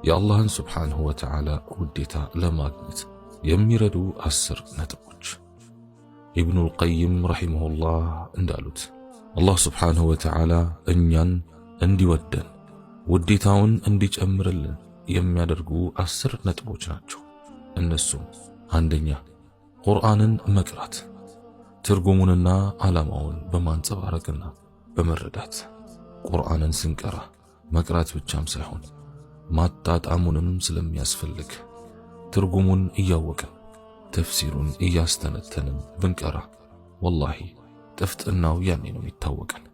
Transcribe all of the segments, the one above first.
የአላህን سبحانه وتعالى ውዴታ ለማግኘት የሚረዱ 10 ነጥቦች። ኢብኑል ቀይም رحمه الله እንዳሉት አላህ سبحانه وتعالى እኛን እንዲወደን ውዴታውን እንዲጨምርልን የሚያደርጉ 10 ነጥቦች ናቸው። እነሱም አንደኛ፣ ቁርአንን መቅራት ትርጉሙንና ዓላማውን በማንጸባረቅና በመረዳት። ቁርአንን ስንቀራ መቅራት ብቻም ሳይሆን ማጣጣሙንም ስለሚያስፈልግ ትርጉሙን እያወቅን ተፍሲሩን እያስተነተንን ብንቀራ ወላሂ ጥፍጥናው ያኔ ነው የሚታወቀን።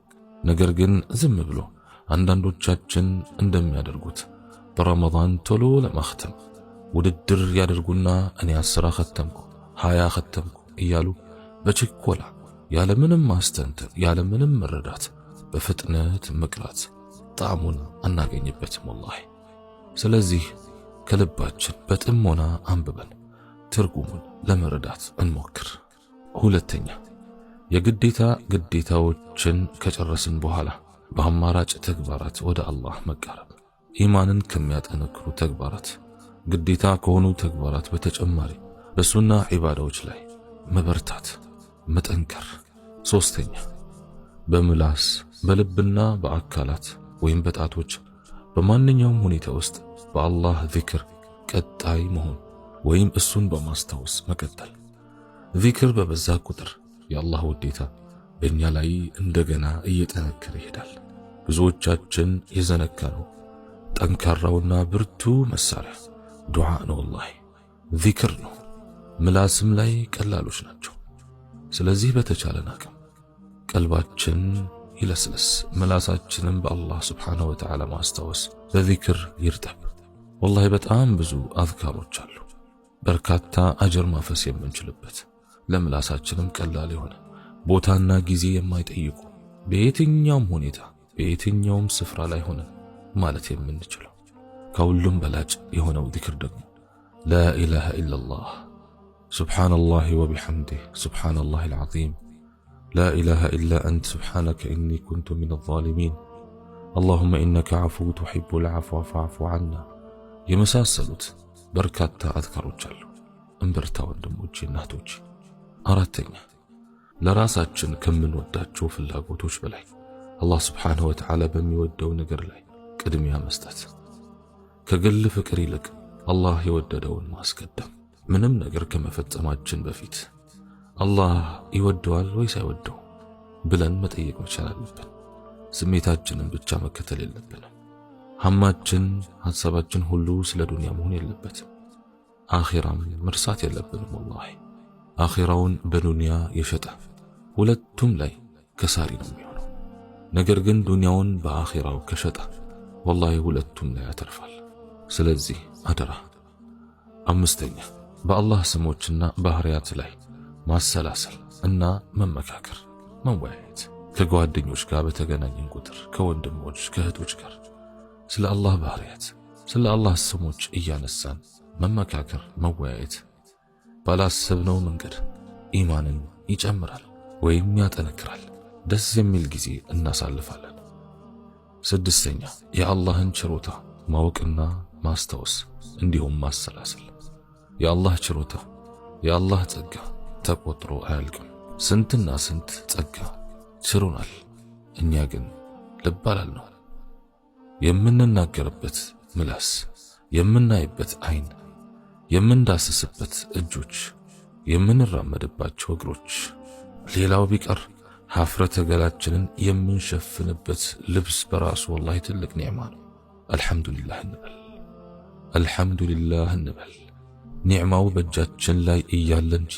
ነገር ግን ዝም ብሎ አንዳንዶቻችን እንደሚያደርጉት በረመዳን ቶሎ ለማኽተም ውድድር ያደርጉና እኔ 10 ኸተምኩ፣ 20 ኸተምኩ እያሉ በችኮላ ያለምንም ማስተንተን ያለምንም መረዳት በፍጥነት መቅራት ጣዕሙን አናገኝበትም ወላሂ። ስለዚህ ከልባችን በጥሞና አንብበን ትርጉሙን ለመረዳት እንሞክር። ሁለተኛ፣ የግዴታ ግዴታዎችን ከጨረስን በኋላ በአማራጭ ተግባራት ወደ አላህ መቃረብ። ኢማንን ከሚያጠነክሩ ተግባራት ግዴታ ከሆኑ ተግባራት በተጨማሪ በሱና ዒባዳዎች ላይ መበርታት፣ መጠንከር። ሶስተኛ፣ በምላስ በልብና በአካላት ወይም በጣቶች በማንኛውም ሁኔታ ውስጥ በአላህ ዚክር ቀጣይ መሆን ወይም እሱን በማስታወስ መቀጠል። ዚክር በበዛ ቁጥር የአላህ ውዴታ በእኛ ላይ እንደገና እየጠነከረ ይሄዳል። ብዙዎቻችን የዘነጋነው ጠንካራውና ብርቱ መሳሪያ ዱዓ ነው። ወላሂ ዚክር ነው። ምላስም ላይ ቀላሎች ናቸው። ስለዚህ በተቻለን አቅም ቀልባችን ይለስለስ፣ ምላሳችንም በአላህ ስብሓነሁ ወተዓላ ማስታወስ በዚክር ይርጠብ። ወላሂ በጣም ብዙ አዝካሮች አሉ፣ በርካታ አጀር ማፈስ የምንችልበት ለምላሳችንም ቀላል የሆነ ቦታና ጊዜ የማይጠይቁ በየትኛውም ሁኔታ በየትኛውም ስፍራ ላይ ሆነን ማለት የምንችለው። ከሁሉም በላጭ የሆነው ዚክር ደግሞ ላኢላሃ ኢለላህ፣ ሱብሓነላሂ ወቢሐምዲህ፣ ሱብሓነላሂል አልዓዚም፣ لا إله إلا أنت سبحانك إني كنت من الظالمين፣ اللهم إنك عفو تحب العفو فاعف عنا የመሳሰሉት በርካታ አዝካሮች አሉ። እንበርታ ወንድሞቼ፣ እናቶች። አራተኛ፣ ለራሳችን ከምንወዳቸው ፍላጎቶች በላይ አላህ سبحانه وتعالى በሚወደው ነገር ላይ ቅድሚያ መስጠት። ከግል ፍቅር ይልቅ አላህ የወደደውን ማስቀደም። ምንም ነገር ከመፈጸማችን በፊት አላህ ይወደዋል ወይስ አይወደው ብለን መጠየቅ መቻል አለብን። ስሜታችንን ብቻ መከተል የለብንም። ሐማችን፣ ሐሳባችን ሁሉ ስለ ዱንያ መሆን የለበትም። አኺራም መርሳት የለብንም። ወላሂ አኺራውን በዱንያ የሸጠ ሁለቱም ላይ ከሳሪ ነው የሚሆነው። ነገር ግን ዱንያውን በአኺራው ከሸጠ ወላሂ ሁለቱም ላይ ያተርፋል። ስለዚህ አደራ። አምስተኛ፣ በአላህ ስሞችና ባህሪያት ላይ ማሰላሰል እና መመካከር፣ መወያየት። ከጓደኞች ጋር በተገናኘን ቁጥር ከወንድሞች ከእህቶች ጋር ስለ አላህ ባህሪያት፣ ስለ አላህ ስሞች እያነሳን መመካከር፣ መወያየት ባላሰብነው መንገድ ኢማንን ይጨምራል ወይም ያጠነክራል። ደስ የሚል ጊዜ እናሳልፋለን። ስድስተኛ፣ የአላህን ችሮታ ማወቅና ማስታወስ እንዲሁም ማሰላሰል። የአላህ ችሮታ፣ የአላህ ጸጋ ተቆጥሮ አያልቅም። ስንትና ስንት ጸጋ ችሮናል። እኛ ግን ልብ አላልነው። የምንናገርበት ምላስ፣ የምናይበት አይን፣ የምንዳስስበት እጆች፣ የምንራመድባቸው እግሮች፣ ሌላው ቢቀር ሀፍረተ ገላችንን የምንሸፍንበት ልብስ በራሱ ወላሂ ትልቅ ኒዕማ ነው። አልሐምዱሊላህ እንበል፣ አልሐምዱሊላህ እንበል። ኒዕማው በእጃችን ላይ እያለ እንጂ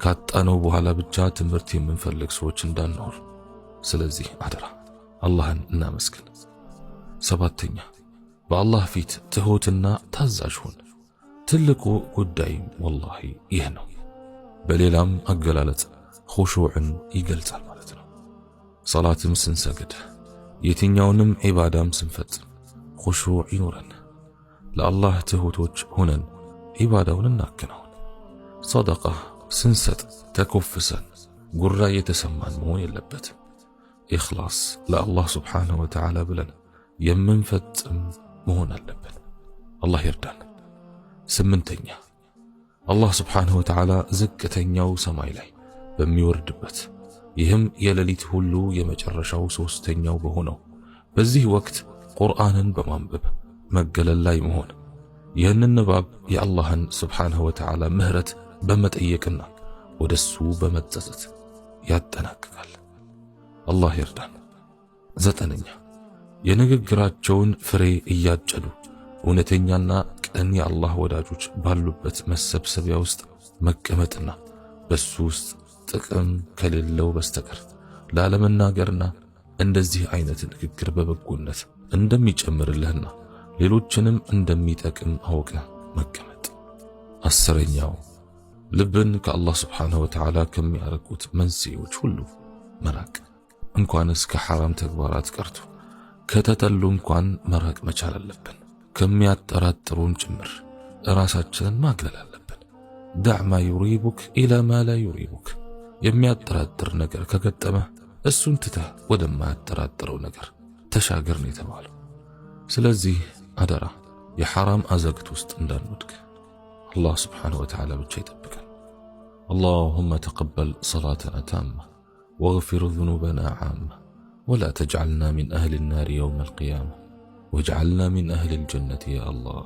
ካጣነው በኋላ ብቻ ትምህርት የምንፈልግ ሰዎች እንዳንኖር። ስለዚህ አደራ አላህን እናመስግን። ሰባተኛ፣ በአላህ ፊት ትሑትና ታዛዥ ሁን። ትልቁ ጉዳይ ወላሂ ይህ ነው። በሌላም አገላለጽ ኹሹዕን ይገልጻል ማለት ነው። ሰላትም ስንሰግድ የትኛውንም ዒባዳም ስንፈጽም ኹሹዕ ይኑረን። ለአላህ ትሑቶች ሆነን ዒባዳውን እናከናውን። ሰደቃ ስንሰጥ ተኮፍሰን ጉራ እየተሰማን መሆን የለበትም። ኢኽላስ ለአላህ سبحانه وتعالى ብለን የምንፈጽም መሆን አለብን። አላህ ይርዳን። ስምንተኛ፣ አላህ ስብሓንሁ ወተዓላ ዝቅተኛው ሰማይ ላይ በሚወርድበት፣ ይህም የሌሊት ሁሉ የመጨረሻው ሶስተኛው በሆነው በዚህ ወቅት ቁርአንን በማንበብ መገለል ላይ መሆን፣ ይህንን ንባብ የአላህን ስብሓንሁ ወተዓላ ምህረት በመጠየቅና ወደሱ በመጸጸት ያጠናቅቃል። አላህ ይርዳን። ዘጠነኛ፣ የንግግራቸውን ፍሬ እያጨዱ እውነተኛና ቅን የአላህ ወዳጆች ባሉበት መሰብሰቢያ ውስጥ መቀመጥና በሱ ውስጥ ጥቅም ከሌለው በስተቀር ላለመናገርና እንደዚህ አይነት ንግግር በበጎነት እንደሚጨምርልህና ሌሎችንም እንደሚጠቅም አውቀ መቀመጥ። አስረኛው፣ ልብን ከአላህ ስብሓንሁ ወተዓላ ከሚያርቁት መንስኤዎች ሁሉ መራቅ። እንኳንስ ከሐራም ተግባራት ቀርቶ ከተጠሉ እንኳን መራቅ መቻል አለብን። ከሚያጠራጥሩን ጭምር ራሳችንን ማግለል አለብን። دع ما يريبك إلى ما لا يريبك። የሚያጠራጥር ነገር ከገጠመ እሱን ትተህ ወደማያጠራጥረው ነገር ተሻገር ነው የተባለው። ስለዚህ አደራ የሐራም አዘግት ውስጥ እንዳንወድቅ አላህ ስብሓነሁ ወተዓላ ብቻ ይጠብቀን። اللهم تقبل صلاتنا تامة واغفر ذنوبنا عامة ولا تجعلنا من أهل النار يوم القيامة واجعلنا من أهل الجنة يا الله።